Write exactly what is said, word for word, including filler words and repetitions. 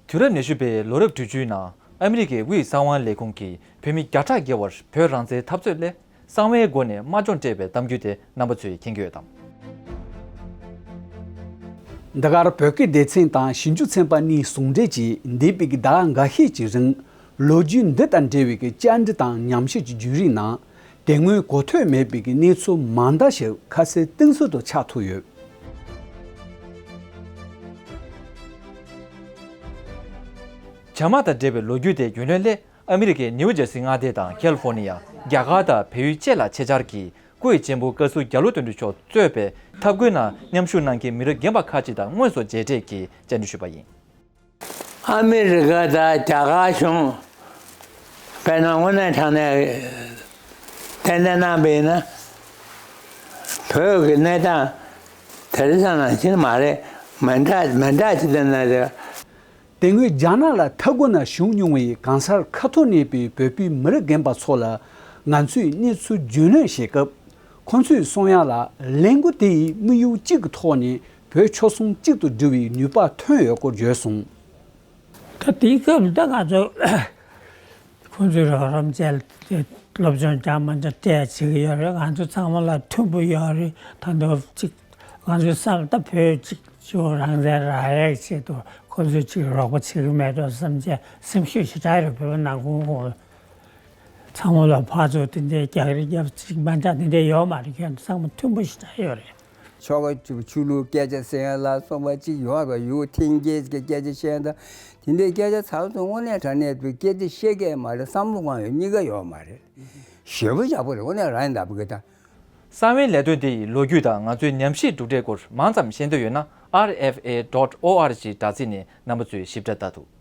དུས་རབས་ཉི་ཤུ་པའི་ལོ་རབས་དྲུག་ཅུའི་ནང་ཨ་མི་རི་ཀའི་དབུས་གསང་བའི་ལས་ཁུངས་ཀྱིས་བོད་མི་བརྒྱ་ཕྲག་བརྒལ་བར་བོད་རང་བཙན་འཐབ་རྩོད་སླད་གསང་བའི་སྒོ་ནས་དམག་སྦྱོང་སྤྲད་པའི་གཏམ་རྒྱུད་དེ་རྣམ་པ་ཚོས་མཁྱེན་གྱི་ཡོད་དམ། འདི་གར་བོད་ཀྱི་སྡེ་ཚན་དང་ཞིབ་འཇུག་ཚན་པ་གཉིས་ཟུང་འབྲེལ་གྱིས་འདས་པའི་ཟླ་འགའ་ཤས་ཀྱི་རིང་ལོ་རྒྱུས་འདི་དང་འབྲེལ་བའི་བཅར་འདྲི་དང་ཉམས་ཞིབ་ཀྱི་བརྒྱུད་རིམ་ནང་དེ་སྔོན་གོ་ཐོས་མེད་པའི་གནས་ཚུལ་མང་དག་ཞིག་ཁ་གསལ་གཏིང་ཟབ་ཏུ་ཆགས་ཐུབ་ཡོད། བྱ་དམག་དང་འབྲེལ་བའི་ལོ་རྒྱུས་དེ་རྒྱུས་ལོན་སླད་ཨ་མི་རི་ཀའི་ནིའུ་ཇར་སི་མངའ་སྡེ་དང་ཁལ་ཧྥོར་ནི་ཡ། རྒྱ་གར་དང་བལ་ཡུལ་བཅས་ལ་ཆེད་བཅར་གྱིས་སྐུ་ཡི་གཅེན་པོ་བཀའ་ཟུར་རྒྱ་ལོ་དོན་གྲུབ་མཆོག་གཙོས་པའི་འཐབ་རྒོལ་ནང་མཉམ་ཞུགས་གནང་མཁན་མི་རབས་རྒན་པ་ཁག་ཅིག་དང་དངོས་སུ་མཇལ་འཕྲད་ཀྱིས་བཅར་འདྲི་ཞུས་པ་ཡིན། ཨ་མི་རི་ཀ་དང་རྒྱ་གར་གཞུང་དཔེར་ན་དངོས་གནས་དྲང་གནས་ཏན་ཏན་གནང་པ་ཡིན་ན་བོད་ཀྱི་གནས་སྟངས་དེ་རིང་སང་ནང་བཞིན་མ་རེད། མི་འདྲ་མི་འདྲ་ཅིག་བསྟན་ན་རེད། དེ་སྔོན་རྒྱ་ནག་ལ་འཐབ་རྒོལ་ནང་ཞུགས་མྱོང་བའི་གང་སར་ཁ་ཐོར་གནས་པའི་བོད་པའི་མི་རབས་རྒན་པ་ཚོ་ལ་ང་ཚོས་གནས་ཚུལ་རྒྱུས་ལོན་བྱེད་སྐབས། ཁོང་ཚོས་གསུང་ཡག་ལ་ལས་འགུལ་དེ་ཡིས་དམིགས་ཡུལ་གཅིག་གི་ཐོག་ནས་བོད་ཆོལ་གསུམ་གཅིག་ཏུ་སྒྲིལ་བའི་ནུས་པ་ཐོན་ཡོད་སྐོར་བརྗོད་སོང་། ད་དེའི་སྐབས་ད་ང་ཚོ་ཁོང་ཚོའི་རོགས་རམ་བྱས་ཏེ་སློབ་སྦྱོང་རྒྱག་མ་རྒྱག་སྤྲད་བྱེད་ཀྱི་ཡོད་རེད། ང་ཚོ་ཚང་མ་ལ་མཐུན་པོ་ཡོད་རེད། ད་དུང་གཅིག་ང་ཚོའི་བསམ་ད་བོད་གཅིག་ཅིག་རང་བཙན་རག་ཡག་ཆེད་དུ་ཁོ་ཚོས་ཅིག་རོགས་པ་བྱེད་ཀྱི་མེད་དོ་བསམ་བྱས་སེམས་ཤུགས་ཞེ་དྲག་རེད། བོད་པ་ནང་ཁུལ་ཁོང་ཚང་མ་ལ་ཕར་ཚུར་དེ་འདྲའི་རྒྱག་རེས་རྒྱབ་ཅིག་མ་འདྲ་དེ་འདྲའི་ཡོད་མ་རེད། ཁྱོད་ཚང་མ་མཐུན་པོ་ཞེ་དྲག་ཡོད་རེད། ཆོལ་ཁ་ཆོས་ལུགས་སྐད་ཆ་ཟེར་ཡ་ལ་སོགས་པ་ཅིག་ཡོད་རེད་པ། ཡུལ་འཐེན་འཁྱེར་གྱི་སྐད་ཆ་བཤད་ཡ་དང་དེ་འདྲའི་སྐད་ཆ་ཚང་ཚོ་དངོས་གནས་དྲང་གནས་བོད་སྐད་ཆ་བཤད་མཁན་མ་རེད། བསམ་བློ་གཏོང་ཡ་གཉིས་ཀ་ཡོད་མ་རེད། ཞེ་པོ་ཡག་པོ་རེད། དངོས་གནས་རང་ཡིན་ད་བུ་གི་ད། གསང་བའི་ལས་དོན་དེ་ཡི་ལོ་རྒྱུས་དང་ང་ཚོའི་ཉམས་ཞིབ་གྲུབ་འབྲས་སྐོར་མང་ཙམ་ཤེས་འདོད་ཡོད་ན་R F A dot O R G དྲ་ཚིགས་ནས་རྣམ་པ་ཚོས་ཞིབ་ཕྲ་ལྟ་ཐུབ།